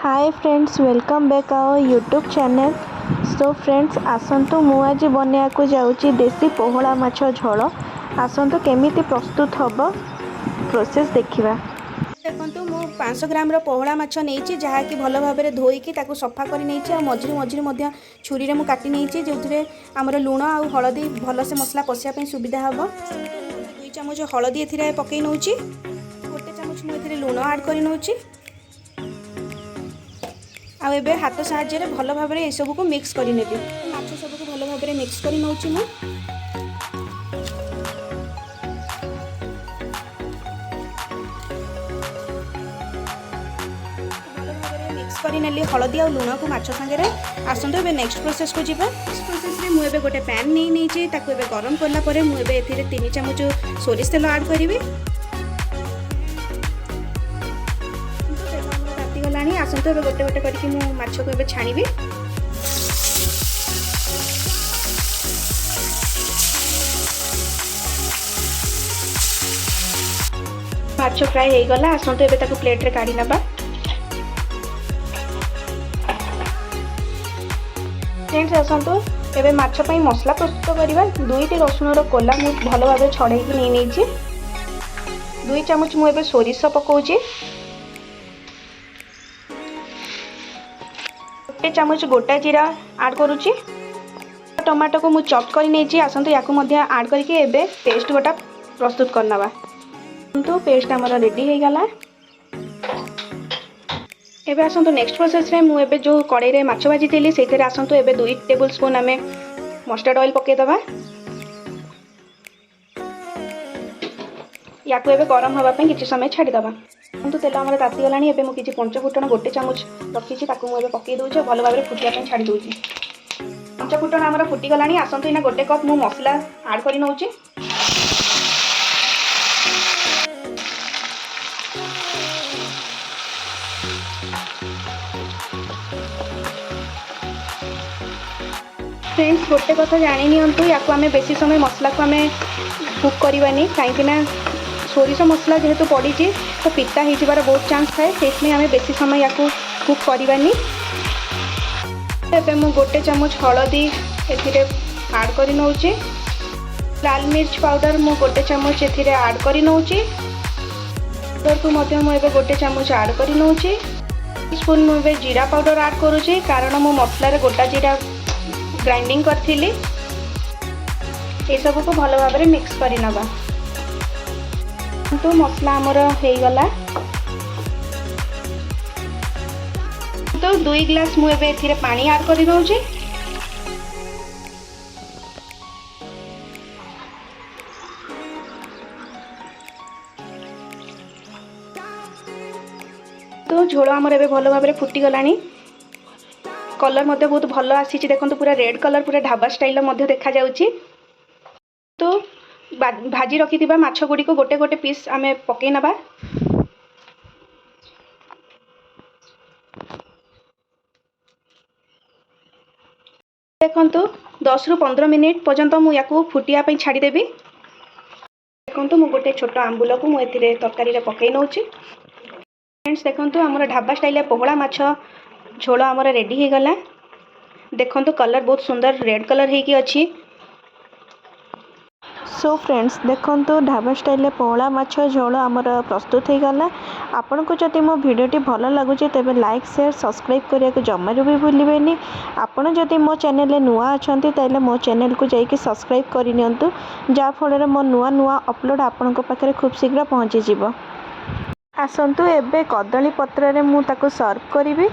Hi friends, welcome back our YouTube channel. So friends, ଆସନ୍ତୁ, ମୁଁ ଆଜି ବନେଇବାକୁ ଯାଉଛି ଦେଶୀ ପୋହଳା ମାଛ ଝୋଳ। ଆସନ୍ତୁ, କେମିତି ପ୍ରସ୍ତୁତ ହେବ ପ୍ରୋସେସ୍ ଦେଖିବା। ଦେଖନ୍ତୁ, ମୁଁ 500 ଗ୍ରାମର ପୋହଳା ମାଛ ନେଇଛି, ଯାହାକି ଭଲ ଭାବରେ ଧୋଇକି ତାକୁ ସଫା କରି ନେଇଛି ଆଉ ମଝିରେ ମଝିରେ ମଧ୍ୟ ଛୁରୀରେ ମୁଁ କାଟି ନେଇଛି, ଯେଉଁଥିରେ ଆମର ଲୁଣ ଆଉ ହଳଦୀ ଭଲସେ ମସଲା ପଶିବା ପାଇଁ ସୁବିଧା ହେବ। 2 ଚାମଚ ହଳଦୀ ଏଥିରେ ପକାଇ ନେଉଛି। 1 ଚାମଚ ମୁଁ ଏଥିରେ ଲୁଣ ଆଡ଼୍ କରି ନେଉଛି ଆଉ ଏବେ ହାତ ସାହାଯ୍ୟରେ ଭଲ ଭାବରେ ଏସବୁକୁ ମିକ୍ସ କରିନେବି। ମାଛ ସବୁକୁ ଭଲ ଭାବରେ ମିକ୍ସ କରି ନେଉଛି ମୁଁ। ଭଲ ଭାବରେ ମିକ୍ସ କରିନେଲି ହଳଦୀ ଆଉ ଲୁଣକୁ ମାଛ ସାଙ୍ଗରେ। ଆସନ୍ତୁ, ଏବେ ନେକ୍ସଟ ପ୍ରୋସେସକୁ ଯିବା। ନେକ୍ସଟ ପ୍ରୋସେସରେ ମୁଁ ଏବେ ଗୋଟେ ପ୍ୟାନ୍ ନେଇ ନେଇଛି। ତାକୁ ଏବେ ଗରମ କଲା ପରେ ମୁଁ ଏବେ ଏଥିରେ 3 ଚାମଚ ସୋରିଷ ତେଲ ଆଡ଼୍ କରିବି। ତେଲ ଆମର ତାତିଗଲାଣି। ଆସନ୍ତୁ, ଏବେ ଗୋଟେ ଗୋଟେ କରିକି ମୁଁ ମାଛକୁ ଏବେ ଛାଣିବି। ମାଛ ଫ୍ରାଏ ହେଇଗଲା। ଆସନ୍ତୁ, ଏବେ ତାକୁ ପ୍ଲେଟ୍ରେ କାଢ଼ି ନେବା। ଫ୍ରେଣ୍ଡସ୍, ଆସନ୍ତୁ, ଏବେ ମାଛ ପାଇଁ ମସଲା ପ୍ରସ୍ତୁତ କରିବା। ଦୁଇଟି ରସୁଣର କୋଲା ମୁଁ ଭଲ ଭାବରେ ଛଡ଼େଇକି ନେଇ ନେଇଛି। 2 ଚାମଚ ମୁଁ ଏବେ ସୋରିଷ ପକାଉଛି। 1 ଚାମଚ ଗୋଟା ଜିରା ଆଡ଼୍ କରୁଛି। ଟମାଟୋକୁ ମୁଁ ଚପ୍ କରି ନେଇଛି। ଆସନ୍ତୁ, ୟାକୁ ମଧ୍ୟ ଆଡ଼୍ କରିକି ଏବେ ପେଷ୍ଟ ଗୋଟା ପ୍ରସ୍ତୁତ କରିନେବା। କିନ୍ତୁ ପେଷ୍ଟ ଆମର ରେଡ଼ି ହେଇଗଲା। ଏବେ ଆସନ୍ତୁ, ନେକ୍ସଟ ପ୍ରୋସେସରେ ମୁଁ ଏବେ ଯେଉଁ କଡ଼େଇରେ ମାଛ ଭାଜିଥିଲି, ସେଇଥିରେ ଆସନ୍ତୁ, ଏବେ 2 ଟେବୁଲ୍ ସ୍ପୁନ୍ ଆମେ ମଷ୍ଟାର୍ଡ଼ ଅଏଲ୍ ପକାଇଦେବା। ୟାକୁ ଏବେ ଗରମ ହେବା ପାଇଁ କିଛି ସମୟ ଛାଡ଼ିଦେବା। କିନ୍ତୁ ତେଲ ଆମର ତାତିଗଲାଣି। ଏବେ ମୁଁ କିଛି ପଞ୍ଚଫୁଟଣ 1 ଚାମଚ ରଖିଛି, ତାକୁ ମୁଁ ଏବେ ପକାଇ ଦେଉଛି ଆଉ ଭଲ ଭାବରେ ଫୁଟିବା ପାଇଁ ଛାଡ଼ି ଦେଉଛି। ପଞ୍ଚଫୁଟଣ ଆମର ଫୁଟିଗଲାଣି। ଆସନ୍ତୁ, ଏଇନା 1 କପ୍ ମୁଁ ମସଲା ଆଡ଼୍ କରି ନେଉଛି। ଫ୍ରେଣ୍ଡସ୍, ଗୋଟେ କଥା ଜାଣି ନିଅନ୍ତୁ, ୟାକୁ ଆମେ ବେଶୀ ସମୟ ମସଲାକୁ ଆମେ କୁକ୍ କରିବାନି, କାହିଁକିନା ସୋରିଷ ମସଲା ଯେହେତୁ ପଡ଼ିଛି ତ ପିତା ହେଇଯିବାର ବହୁତ ଚାନ୍ସ ଥାଏ। ସେଇଥିପାଇଁ ଆମେ ବେଶୀ ସମୟ ୟାକୁ କୁକ୍ କରିବାନି। ଏବେ ମୁଁ 1 ଚାମଚ ହଳଦୀ ଏଥିରେ ଆଡ଼୍ କରି ନେଉଛି। ଲାଲ ମିର୍ଚ ପାଉଡ଼ର ମୁଁ 1 ଚାମଚ ଏଥିରେ ଆଡ଼୍ କରି ନେଉଛି। ପାଉଡ଼ରକୁ ମଧ୍ୟ ମୁଁ ଏବେ 1 ଚାମଚ ଆଡ଼୍ କରି ନେଉଛି। ସ୍ପୁନ୍ ମୁଁ ଏବେ ଜିରା ପାଉଡ଼ର ଆଡ଼୍ କରୁଛି, କାରଣ ମୁଁ ମସଲାରେ ଗୋଟା ଜିରା ଗ୍ରାଇଣ୍ଡିଙ୍ଗ କରିଥିଲି। ଏସବୁକୁ ଭଲ ଭାବରେ ମିକ୍ସ କରିନେବା। କିନ୍ତୁ ମସଲା ଆମର ହେଇଗଲା। ତ 2 ଗ୍ଲାସ୍ ମୁଁ ଏବେ ଏଥିରେ ପାଣି ଆଡ଼୍ କରି ନେଉଛି। ତ ଝୋଳ ଆମର ଏବେ ଭଲ ଭାବରେ ଫୁଟିଗଲାଣି। କଲର୍ ମଧ୍ୟ ବହୁତ ଭଲ ଆସିଛି। ଦେଖନ୍ତୁ, ପୁରା ରେଡ୍ କଲର୍, ପୁରା ଢାବା ଷ୍ଟାଇଲ୍ର ମଧ୍ୟ ଦେଖାଯାଉଛି। ତ ଭାଜି ରଖିଥିବା ମାଛ ଗୁଡ଼ିକୁ ଗୋଟେ ଗୋଟେ ପିସ୍ ଆମେ ପକାଇ ନେବା। ଦେଖନ୍ତୁ, 10ରୁ 15 ମିନିଟ୍ ପର୍ଯ୍ୟନ୍ତ ମୁଁ ୟାକୁ ଫୁଟିବା ପାଇଁ ଛାଡ଼ିଦେବି। ଦେଖନ୍ତୁ, ମୁଁ ଗୋଟେ ଛୋଟ ଆମ୍ବୁଲକୁ ମୁଁ ଏଥିରେ ତରକାରୀରେ ପକାଇ ନେଉଛି। ଫ୍ରେଣ୍ଡସ୍, ଦେଖନ୍ତୁ, ଆମର ଢାବା ଷ୍ଟାଇଲ୍ରେ ପୋହଳା ମାଛ ଝୋଳ ଆମର ରେଡ଼ି ହେଇଗଲା। ଦେଖନ୍ତୁ, କଲର୍ ବହୁତ ସୁନ୍ଦର ରେଡ଼୍ କଲର୍ ହେଇକି ଅଛି। ସୋ ଫ୍ରେଣ୍ଡସ୍, ଦେଖନ୍ତୁ, ଢାବା ଷ୍ଟାଇଲ୍ରେ ପୋହଳା ମାଛ ଝୋଳ ଆମର ପ୍ରସ୍ତୁତ ହେଇଗଲା। ଆପଣଙ୍କୁ ଯଦି ମୋ ଭିଡ଼ିଓଟି ଭଲ ଲାଗୁଛି, ତେବେ ଲାଇକ୍, ସେୟାର, ସବସ୍କ୍ରାଇବ୍ କରିବାକୁ ଜମାରୁ ବି ଭୁଲିବେନି। ଆପଣ ଯଦି ମୋ ଚ୍ୟାନେଲରେ ନୂଆ ଅଛନ୍ତି, ତାହେଲେ ମୋ ଚ୍ୟାନେଲକୁ ଯାଇକି ସବସ୍କ୍ରାଇବ୍ କରିନିଅନ୍ତୁ, ଯାହାଫଳରେ ମୋ ନୂଆ ନୂଆ ଅପଲୋଡ଼ ଆପଣଙ୍କ ପାଖରେ ଖୁବ୍ ଶୀଘ୍ର ପହଞ୍ଚିଯିବ। ଆସନ୍ତୁ, ଏବେ କଦଳୀ ପତ୍ରରେ ମୁଁ ତାକୁ ସର୍ଭ କରିବି।